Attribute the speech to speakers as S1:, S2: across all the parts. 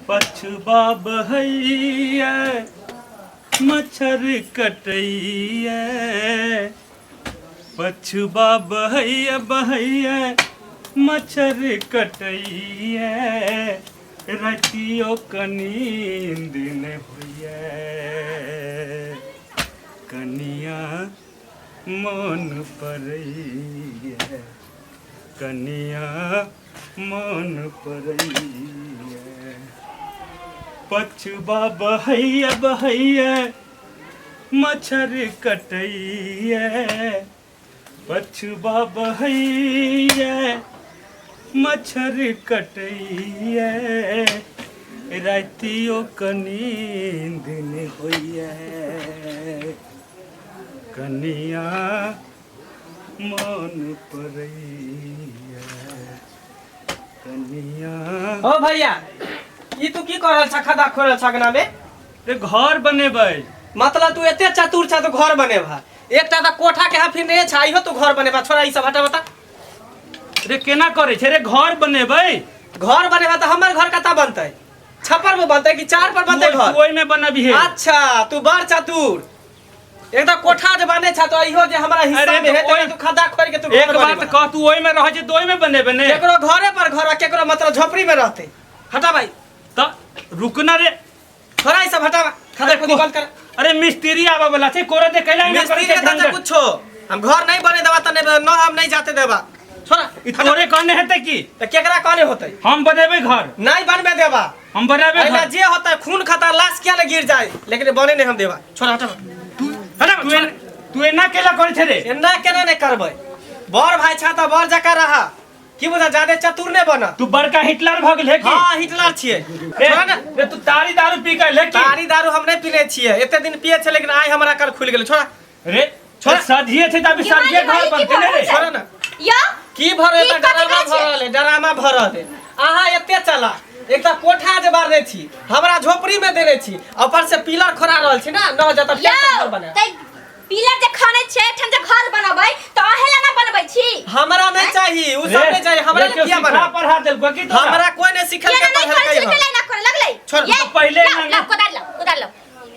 S1: पछुआ बहैया मच्छर कटैया, पछुआ बहैया बहैया मच्छर कटैया, रातियो क नींद नहि होइया, कनिया मोन पड़ैया, कनिया मोन पड़ैया। पछुआ बहैया बहैया मच्छर कटैया, पछुआ बहैया मच्छर कटैया, रातियो क नींद नहि होइया, कनिया मन पड़ैया, कनिया।
S2: ओ भैया, ई तू की कर रहल छ? खदा खोल रहल छ अंगना में?
S1: रे घर बनेबै।
S2: मतलब तू एते चतुर छ तो घर बनेबा? एकटा तऽ कोठा के हाफी नहीं छ, इहो तू घर बनेबा? छोड़ा ई सब, हटा बता।
S1: रे केना करै छै रे? घर बनेबै।
S2: घर बनेबा तऽ हमर घर कतऽ बनतै? छप्पर में बनतै कि चार पर बनतै घर?
S1: ओहिमे बनबिहे।
S2: अच्छा, तू बड़ चतुर। एकदम कोठा जे बने छ तो इहो जे हमरा हिस्सा
S1: अरे
S2: में
S1: तो
S2: है
S1: ओहि-
S2: तो खदा खोर के तू
S1: एक
S2: घर
S1: बात
S2: बनेबा।
S1: कह, तू ओहिमे रहै छै तऽ ओहिमे बनेबै ने?
S2: केकरो घरे पर घर आ केकरो मतलब झोपड़ी में रहते। हटा भाई।
S1: तऽ रुक ना रे।
S2: छोड़ा ई सब, हटा, खदा खोदी बंद कर।
S1: अरे मिस्त्री आबऽ वाला छै, कोरा दे कैला ना
S2: मिस्त्री
S1: करै
S2: के
S1: छै
S2: तऽ कुछो हम घर नहीं बने देबा त नहीं न, हम नहीं जाते देबा। छोड़ा।
S1: ई तोरे कहने हेतै की?
S2: त केकरा कहने होतै?
S1: हम बनेबै घर।
S2: नहीं बनबे देबा।
S1: हम बनेबै
S2: अहिना
S1: घर।
S2: जे होतै खून खता लाश किया ने गिर जाए, लेकिन बने नहीं हम देबा। छोड़ा, हटा हटा।
S1: तू तू एना केला करै छै रे?
S2: एना केना नहीं करबै? बड़ भाई छा त बड़ जका रहा की बुझा, ज्यादा चतुर नहीं बना।
S1: तू बड़का हिटलर भऽ गेल हे की?
S2: हाँ, हिटलर छियै।
S1: रे,
S2: छोड़ा ना।
S1: रे तू तारी दारू पी के ले की?
S2: तारी दारू हम नहीं पीने छियै, एते दिन पिए छे लेकिन आइ हमरा कल खुलि गेल। छोड़ा।
S1: रे
S2: छोड़।
S1: सजिए छै त अभी
S3: की
S1: सजिए
S3: भाई,
S1: घर
S3: की
S1: बनते ने रे।
S3: भऽ
S2: छोड़ा ना।
S3: या
S2: की भरल?
S3: की
S2: तऽ
S3: कथी
S2: डरामा
S3: कहै छियै?
S2: भरल है, डरामा भरल है। अहाँ एते चला एकटा कोठा जे बारने छी, हमरा झोपड़ी में देने छी, ऊपर से पिलर खोरा रहल छी ना न जत
S3: यौ
S2: घर बने।
S3: तै पिलर जे खनै छै, एठाम जे घर बनबै तऽ अहे ला ना बनबै छी।
S2: हमरा नहीं चाही उ सब,
S1: रे,
S2: नहीं चाही हमरा।
S1: रे,
S2: ला
S1: केओ
S2: किया
S1: सिखा
S2: बना?
S1: पढ़ा देलको की तोरा?
S2: हमरा कोई नहीं सिखल
S3: केना
S2: के
S3: नहीं
S2: पढ़ल
S3: करै
S2: के
S3: छलै, केना ना करे लगलै?
S2: छोड़,
S3: ये,
S1: तो पहिले
S3: लाउ,
S1: ना-
S3: लाउ, कोदारि लाउ, कोदारि लाउ।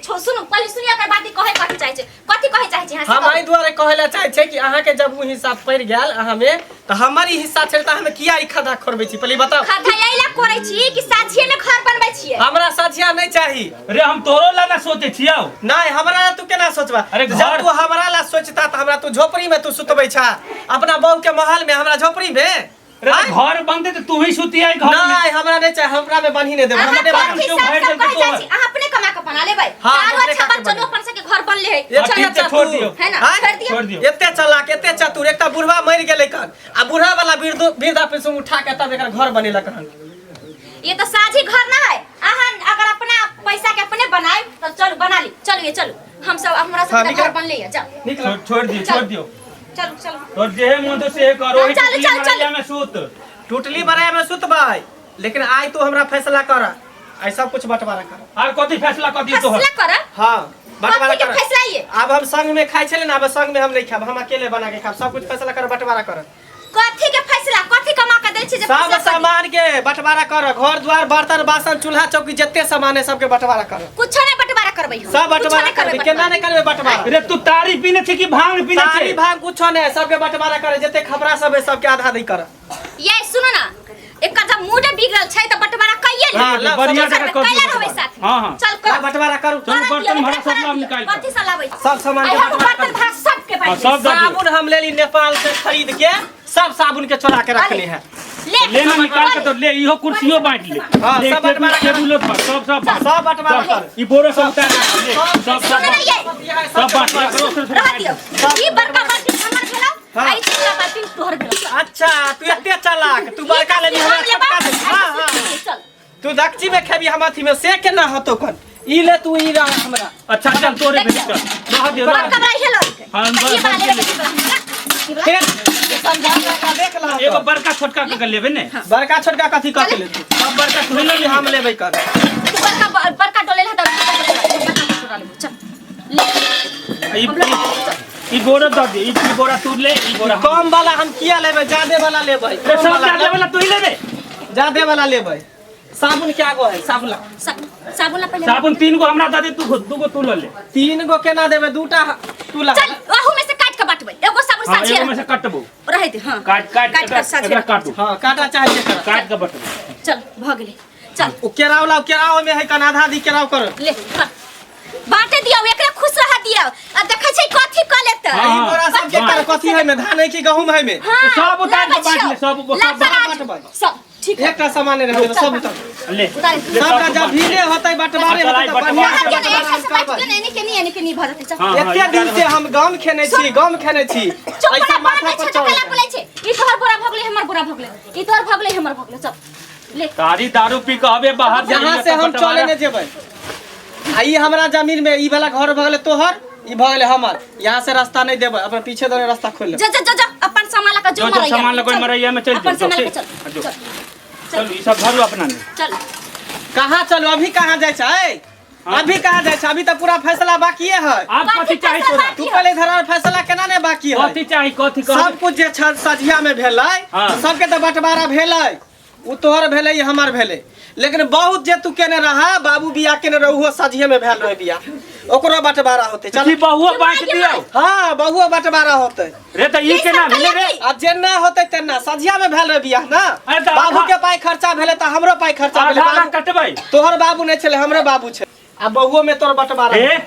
S3: छो सुनू, पहिले सुनिए ओकर बाद ई कहै कथी चाहै छै, कथी कहै चाहै छै अहाँ से
S2: हम
S3: कहू।
S2: एहि दुआरे कहै लए चाहै छै कि अहाँके जब ओ हिस्सा पड़ि गेल अहाँ में तऽ हमर ई हिस्सा छै, तऽ हमे किया ई खद्धा खोरबै छी? पहिले ई बताउ।
S3: खद्धा एहि ला करै छी कि साझिए में घर बनबै छियै।
S2: हमरा सझिया नहि चाही।
S1: रे हम तोरो ला ना सोचे छियौ।
S2: नहि, हमरा ला तू केना सोचबा?
S1: अरे
S2: जब
S1: घर-
S2: तू हमरा ला सोचता तऽ हमरा तू झोपड़ी में तू सुतबै छा अपना बहू के महल में, हमरा झोपड़ी में?
S1: रे
S2: आँय?
S1: घर बनते तऽ तू ही सुतियै घर में।
S2: नहि, हमरा नहि चाही, हमरा में बान्हि नहि देबै।
S3: अहाँ
S2: हमरा नहि
S3: कोन
S2: बान्हि।
S1: क्यों
S3: हिसाब
S1: भरि
S3: से
S1: देलकै
S3: कहै जाइ
S1: तोहर?
S3: छी? अहाँ अपने कमा के बना लेबै।
S2: हाँ,
S3: आरो
S2: अपने
S3: अच्छा
S2: खा के
S3: बात, चलू
S2: बनेबै।
S3: अपन सबके घर बनले है।
S2: एते
S1: ठीक छै, छोड़
S2: चतुर।
S1: दियौ।
S3: है ना?
S2: आँय?
S3: छोड़ दियौ।
S1: छोड़ दियौ।
S2: एते चलाक, एते चतुर, एकटा बुढ़वा मरि गेलै कन आ बुढ़वा वाला वृद्धा पेंशन उठा के तब एकर घर बनेलक हन।
S3: ये तो साझी घर ना है। अहाँ अगर अपना पैसा के अपने बनाए तो चलू बना ली। चलू ये चलू, हम सब हमरा सब
S2: हाँ,
S3: के
S2: निकल।
S3: घर बनले है, जाओ।
S2: निकल।
S1: छोड़ छोड़ दियौ, छोड़ दियौ।
S3: चलू चलू।
S1: तोर जेहे मन तो से करो।
S3: चल, चल, चल, चल।
S1: में सुत।
S2: टूटली बराय में सुतबै, लेकिन आइ तू हमरा फैसला कर, आइ सब कुछ बंटवारा कर।
S1: आर कथी फैसला कर दियौ तोहर?
S3: फैसला कर?
S2: हाँ, बंटवारा
S3: कथी के
S2: कर।
S3: फैसला ये?
S2: आब हम संग में खाइ छले ना, आब संग में हम नहीं खाब, हम अकेले बना के खाब। सब कुछ फैसला कर, बंटवारा कर।
S3: कथी के फैसला? कथी कमा के दै छी जे
S2: सब
S3: फैसला करी?
S2: सामान के बंटवारा कर, घर द्वार, बर्तन बासन, चूल्हा चौकी, जते सामान है सबके बंटवारा कर।
S3: कुछो नहीं बंटवारा करबै हम।
S2: सब
S3: कुछो
S2: बंटवारा
S3: नहीं करबै
S2: करबै। केना नहीं करबै बंटवारा?
S1: रे तू तारी पीने छै कि भांग पीने
S2: तारी
S1: छै?
S2: भांग कुछो नहीं, सबके बंटवारा कर, जते खबरा सब है सबके आधा दै कर।
S3: ये सुनो ना, एकर जब मूड बिगड़ल छै त बंटवारा कइए ले।
S2: हाँ, ला,
S1: बढ़िया
S3: चल
S1: जगह कर
S3: कैला
S1: दियौ
S3: रहबै
S1: बंटवारा।
S3: साथ में।
S1: हाँ, हाँ।
S3: चल कर।
S2: ला, बंटवारा करू।
S1: चलू, बर्तन भाड़ा सब लाब निकालि कऽ।
S3: कथी सब लाबै?
S2: सब सामान के
S3: आइ हम
S2: बंटवारा
S3: बर्तन
S2: करू।
S3: भाड़ा सबके
S1: हाँ,
S3: बाँटि
S1: सब दऽ दियौ।
S2: साबुन हम लेली नेपाल से खरीद के, सब साबुन के चोरा के रखले है।
S3: ले
S1: ले ना निकाल के तो ले, इहो कुर्सियो बांट ले।
S2: हाँ,
S1: ले,
S2: सब बंटवारा कर।
S1: टेबुलो पर सब सब बांट।
S2: सब बंटवारा
S1: सब,
S2: कर।
S1: ई बोरो सब उतार ले, सब सब
S3: सुन
S1: बांट।
S3: ये
S1: सब बांट ले, एकरो से
S3: रह दियौ।
S2: सब
S3: ई बड़का बाल्टी हमर भेलौ
S2: हाँ।
S3: आ ई छोटका बाल्टी तोहर भेलौ।
S2: अच्छा, तू एते चालाक, तू बड़का लेली,
S3: ई
S2: हमरा
S3: हम लेबा,
S2: छोटका देली। हाँ हाँ
S3: चल।
S2: तू दक्षी में खेबी, हम अथी में से केना होतो कन? ई ले तू, ई रह हमरा।
S1: अच्छा चल, तोरे भेज चल, रह दियो, रह
S3: बड़का
S1: दियो।
S3: बड़ा हेलो।
S1: हाँ,
S3: ई
S1: बस,
S3: वाला
S1: बस,
S3: लेबै, ई वाला हमरा। ई वाला।
S2: फिर समझा के देख ला।
S1: एगो बड़का छोटका के लेबे ने।
S2: बड़का छोटका कथी कह के लेतू?
S1: सब बड़का तू ले।
S2: हम लेबै कर।
S3: तू बड़का बड़का डोले ला त बड़का छोड़ा लेबो। चल ले।
S1: ई ई बोरा दऽ दे, ई ई बोरा तू ले, ई बोरा हम।
S2: कम वाला हम किया लेबै? ज्यादे वाला लेबै।
S1: रे,
S2: कम
S1: सब
S2: वाला
S1: ज्यादे वाला तू ही लेबे।
S2: ज्यादे वाला लेबै। साबुन क्या गो है साबुन ला।
S3: साबुन ला पहिले।
S1: साबुन 3 गो हमरा दे दे, तू 2 गो तू ल ले।
S2: 3 गो केना देबे, 2टा तू ला।
S3: चल ओहू में से काट के बांटबै, एगो साबुन
S1: हाँ,
S3: साझे
S1: एगो में से कटबो
S3: रहै दे। हां
S1: काट काट
S3: काट के साझे
S1: एकरा काटू।
S2: हां काटा चाहिए करा,
S1: काट के बटबो।
S3: चल भ गेलै, चल।
S2: ओ केराव लाओ, केराव में है कन आधा दी केराव कर
S3: ले बांटे दियौ, एकरे खुश रह दियौ। आ देखै छै कथी क लेतै।
S1: हाँ,
S2: ई बोरा सब के कर कथी है में, धान है कि गहूम है में?
S3: हाँ,
S1: सब उतार के
S3: लाबै
S1: बांट ले,
S3: छियौ।
S1: सब
S3: ला
S1: सब
S3: तराजू।
S2: बांटबै।
S3: सब ठीक है,
S2: एकटा सामान रह देबै सब उतार।
S1: ले
S3: उतार।
S1: ले,
S2: सबटा
S1: सब
S2: जब
S1: बांट।
S2: भीड़े होतै बंटवारे होतै तऽ बढ़िया
S3: रहऽ
S2: से
S3: दियौ ने,
S2: बंटवारा
S3: एक से बांटि
S2: करबै।
S3: दियौ ने, एने के नहीं, एने के नहीं भऽ जेतै। चल।
S1: हाँ, हाँ,
S2: एते दिन से हम गम खेने छी, गम खेने छी,
S3: चुप
S2: ऐसा
S3: ना
S2: माथा
S3: माथा
S2: पर
S3: पर
S2: चढ़
S3: चढ़ बोलै छै। ई तोहर बोरा भऽ गेलै, हमर बोरा भऽ गेलै, ई तोहर भऽ गेलै, हमर भऽ गेलै। चल ले।
S1: तारी दारू पी के हबे बाहर
S2: यहाँ से हम चले ने जेबै। आ ई हमरा जमीन में ई वाला घर भऽ गेलै तोहर, ई भऽ गेलै हमर। यहाँ से रास्ता नहीं देबै, अपन पीछे दने रास्ता खोल ले।
S3: जा जा जा जा, अपन सामान लऽ के जो
S1: जो, जो,
S3: मरैया।
S1: सामान लऽ के
S3: चल।
S1: मरैया में चल
S3: अपन
S1: जो,
S3: सामान लऽ के
S1: चल।
S3: चल।
S1: जो।
S3: चल
S1: चलू ई सब धरू अपना में।
S3: चल।
S2: कहाँ चलू, अभी कहाँ जाइ छै? अभी कहाँ जाइ छै? अभी तऽ पूरा फैसला बाकिए है।
S1: आप कथी चाही
S3: फैसला
S1: तोरा?
S2: तू पहले इधर आ, फैसला केना ने बाकी है?
S1: कथी चाही, कथी कह?
S2: सब कुछ जे छल सझिया में भेलै,
S1: हाँ।
S2: सबके तऽ बंटवारा भेलै, उ तोहर भेलै ई हमर भेलै। लेकिन बहुत जे तू केने रहा, बाबू बियाह केने रह, उहो सझिये में भेल रहे बियाह, ओकरो बंटवारा होतै। चल
S1: की बहुओ बांट दियौ?
S2: हाँ बहुओ बंटवारा होतै।
S1: रे तऽ ई केना भेलै रे?
S2: आ जेना होतै तेना सझिया में भेल रहे बियाह ना।
S1: अरे तऽ
S2: बाबू
S1: आधा-
S2: के पाई खर्चा भेलै तऽ हमरो पाई खर्चा भेलै।
S1: आधा
S2: बाबू-
S1: कटबै।
S2: तोहर बाबू नहि छलै, हमरे बाबू छै। आ बहुओ में तोहर बंटवारा
S1: ए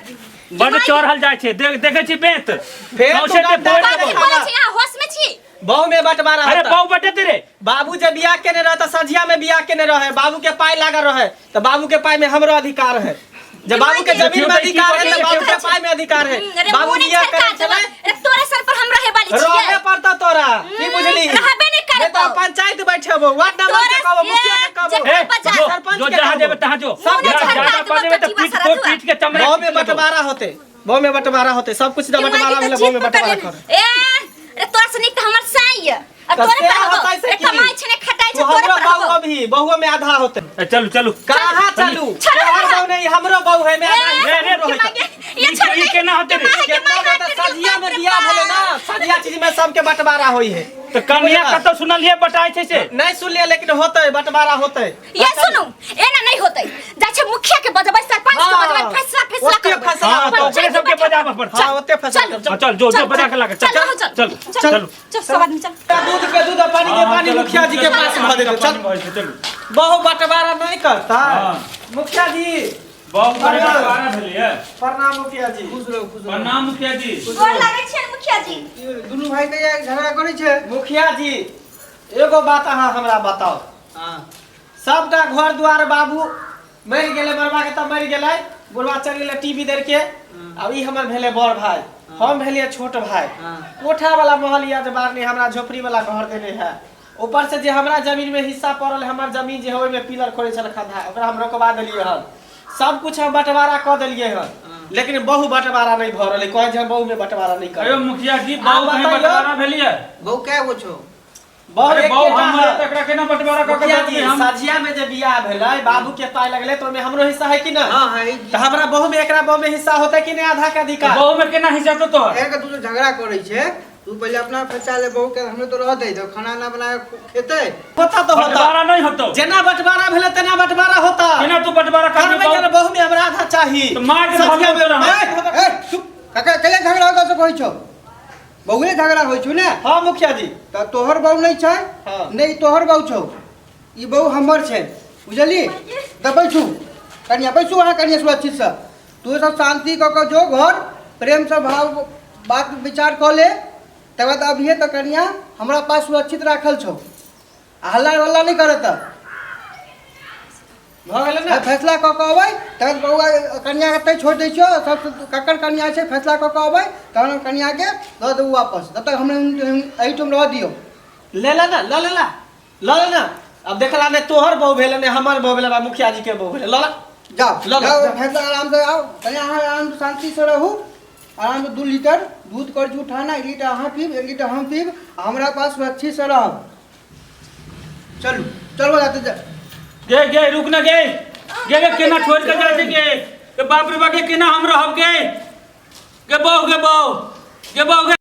S1: बड चढ़ल जाइ छै, देखै छी बेंत।
S2: फेर तू
S1: सौंसे ते
S2: डंडा
S1: फोड़ि
S3: कथी
S1: देबौ।
S3: बोलै छी अहाँ, होश में छी?
S2: बहु में बंटवारा
S1: अरे
S2: होता।
S1: बहु बटेतै रे।
S2: बाबू जे बियाह केने रहे तऽ सझिया में बियाह केने रहे, बाबू के पाई लागल रहे तऽ बाबू के पाई में हमरो अधिकार है। जब बाबू के जमीन में अधिकार है तऽ बाबू के पाई में अधिकार है।
S3: अरे
S2: बाबू
S3: मुँह नहि
S2: बियाह
S3: छड़का
S2: करे
S3: देबऽ।
S2: छलै।
S3: अरे तोरे सर पर हम रहे वाली छियै।
S2: रहे पड़ता तोरा, की बुझली?
S3: रहबे नहि
S2: नहीं
S3: करबौ।
S2: तऽ पंचायत बैठेबो, वार्ड नंबर के
S3: तोरा
S2: कहबो, मुखिया के कहबो।
S3: जे
S1: ए,
S3: बजा।
S1: जो
S2: सरपंच
S1: जो
S2: के
S1: जहाँ
S2: कहबो।
S1: जेबै तहाँ जो।
S2: सब
S1: जा-
S3: छड़का
S1: जादा
S3: देबौ,
S1: बजेबै तऽ
S3: कचीवा
S1: पीठ
S3: सारा
S1: तोर
S3: दुआ।
S1: पीठ के चमड़ा
S2: बहु में
S1: खींच लेबौ।
S2: बंटवारा होते, बहु में बंटवारा होते, सब कुछ
S3: कि
S2: बंटवारा
S3: माय के
S2: भेलै,
S3: तऽ
S2: बहु में
S3: जीत पकड़
S2: बंटवारा
S3: लेने।
S2: कर।
S3: ए अरे तोरा से नीक तऽ हमर साई यऽ। आ
S2: तऽ
S3: तोरे
S2: से
S3: पर हबौ।
S2: होतै से
S3: अरे
S2: की?
S3: कमाइ छै ने खटाइ छै,
S2: तू
S3: तोरे
S2: हमरो
S3: पर
S2: बहु
S3: हबौ।
S2: अभी बहुओ में आधा होते।
S1: ए, चलू चलू।
S2: कहाँ चलू?
S3: चलो,
S2: तोहर
S3: हमरा।
S2: बहु नहीं, हमरो बहु है, में आधा
S3: ए,
S1: रे, रे,
S2: हमरो
S3: के
S2: है।
S3: माय गे, ये छोड़
S1: ई
S3: दे।
S1: केना होतै रे?
S3: के माय के
S2: केतना
S3: माय
S2: बता
S3: हाथ पकड़
S2: सझिया में
S3: के
S2: बियाह भेलै ना, सझिया चीज में सबके बंटवारा होई है।
S1: तऽ कनिया कतौ सुनलियै बटाइ छै से?
S2: नहीं सुनलियै, लेकिन होतै बंटवारा होतै।
S3: ये सुनू, एना नहीं होतै। जाइ छै मुखिया के बजबै, सरपंच के
S2: हाँ।
S3: बजबै, फैसला फैसला
S2: ओते
S3: करबै।
S2: फैसला
S1: हाँ, तऽ ओकरे
S3: पंचायत
S1: सबके
S3: बैठक।
S1: बजाबऽ पड़तै।
S2: हाँ, ओते फैसला
S3: चल।
S2: करबै।
S1: हाँ, चल जो जो
S3: चल,
S1: बजा के लागे। चल
S3: चल, चल,
S1: चल
S3: चल,
S1: चल।
S3: चल, सब आदमी चल।
S2: दूध के दूध आ पानी के पानी मुखिया जी के पास भऽ देतै। चल।
S1: चल।
S2: बहु बंटवारा नहीं करता।
S1: हाँ।
S2: मुखिया जी
S1: बहुत बड़े बंटवारा भेलैए।
S2: प्रणाम मुखिया जी।
S4: खुश रहू, खुश रहू।
S1: प्रणाम मुखिया जी।
S3: गोर लागै छियनि मुखिया जी।
S4: ई दुनू भाई के झगड़ा करै छै।
S2: मुखिया जी एगो बात अहाँ हमरा बताउ।
S4: हाँ।
S2: सबटा घर द्वार बाबू मरि गेलै, मरबा के तऽ मरि गेलै, बुढ़वा चलि गेलै टीवी देख के। अब ई हमर भेलै बड़ भाई, हम भेलियै छोट भाई।
S4: हाँ।
S2: कोठा वाला महल या जे बारने हमरा झोपड़ी वाला घर देने है, ऊपर से जे हमरा जमीन में हिस्सा पड़ल, हमर जमीन जे है ओहिमे पिलर खोले छल खंधा, ओकरा हम रोकवा देलियै हन। सब कुछ हम बंटवारा कऽ देलियै हन, लेकिन बहु बंटवारा नहीं भऽ रहल है। कहै छै हम बहु में बंटवारा नहीं
S1: अयो
S2: करब।
S1: मुखिया जी बहु
S2: आप
S1: कहीं
S2: बताइयो।
S1: बंटवारा भेलियै?
S4: बहु कै गो छौ?
S2: बहु
S1: अरे बहु
S2: एकेटा
S1: हमर
S2: है।
S1: तऽ एकरा केना बंटवारा कऽ के
S2: मुखिया
S1: दऽ
S2: जी
S1: देबै हम?
S2: सझिया में जे बियाह भेलै, बाबू के पाई लगलै, तऽ ओहिमे हमरो हिस्सा है कि ना?
S4: हाँ, हाँ, ई-
S2: तऽ हमरा बहु में, एकरा बहु में हिस्सा होतै कि नहीं आधा के अधिकार?
S1: बहु में केना हिस्सा तो तोहर?
S4: एक तू झगड़ा करै छै, तू पहिले अपना फैसला ले, बहु के हमरे तो रह दे, जब खाना ना बना के खेतै।
S2: होता तो होता।
S1: बंटवारा नहीं होतौ।
S2: जेना बंटवारा भेलै तेना बंटवारा होता।
S1: केना तू बंटवारा करबी?
S2: करबै केना? बहु में हमरा आधा चाही।
S1: तऽ मार के
S2: सझिया
S1: भगो
S2: में-
S1: तोरा।
S2: मार
S4: ए, चुप। काका, कैले झगड़ा होता से कहै छौ? बहुए झगड़ा होइ छौ ने?
S2: हाँ मुखिया जी।
S4: तऽ तोहर बहु नहीं छै?
S2: हाँ।
S4: नहीं तोहर बहु छौ, ई बहु हमर छै, बुझली? तऽ बैठू कनिया, बैसू अहाँ कनिया सुरक्षित से। तू सब शांति कऽ के जो घर, प्रेम से भाव बात विचार कऽ ले, तकर बाद अभिये तऽ कनिया हमरा पास सुरक्षित राखल छौ, आ हल्ला वल्ला नहीं करत।
S2: भऽ गेलै ने?
S4: फैसला कऽ के अबै, तखन बौआ कनिया के तै छोड़ि दै छियौ। सब ककर कनिया छै फैसला कऽ के अबै, तहन हम कनिया के दऽ देबौ वापस। तब तक हमरा एहिठाम रहऽ दियौ।
S2: ले ले ना, ल ले ला, ल ले ना। अब देखला ने तोहर बहु भेलै ने हमर बहु भेलै, बा मुखिया जी के बहु भेलै। ल ला।
S4: जाओ,
S2: ल ले,
S4: जाओ,
S2: जाओ।
S4: फैसला आराम से आओ। कनिया अहाँ आराम से शांति से रहू, आराम से 2 लीटर दूध कर उठाना, 1 लीटर अहाँ पीब, 1 लीटर हम पीब, हमरा पास सुरक्षित से रहब। चलू चलो जाते जा।
S1: गे गे रुक ना गे गे गे केना छोड़ के जाय छै गे? के बाप रे बा, के केना हम रहब गे? गे बहु, गे बहु, गे बहु, गे।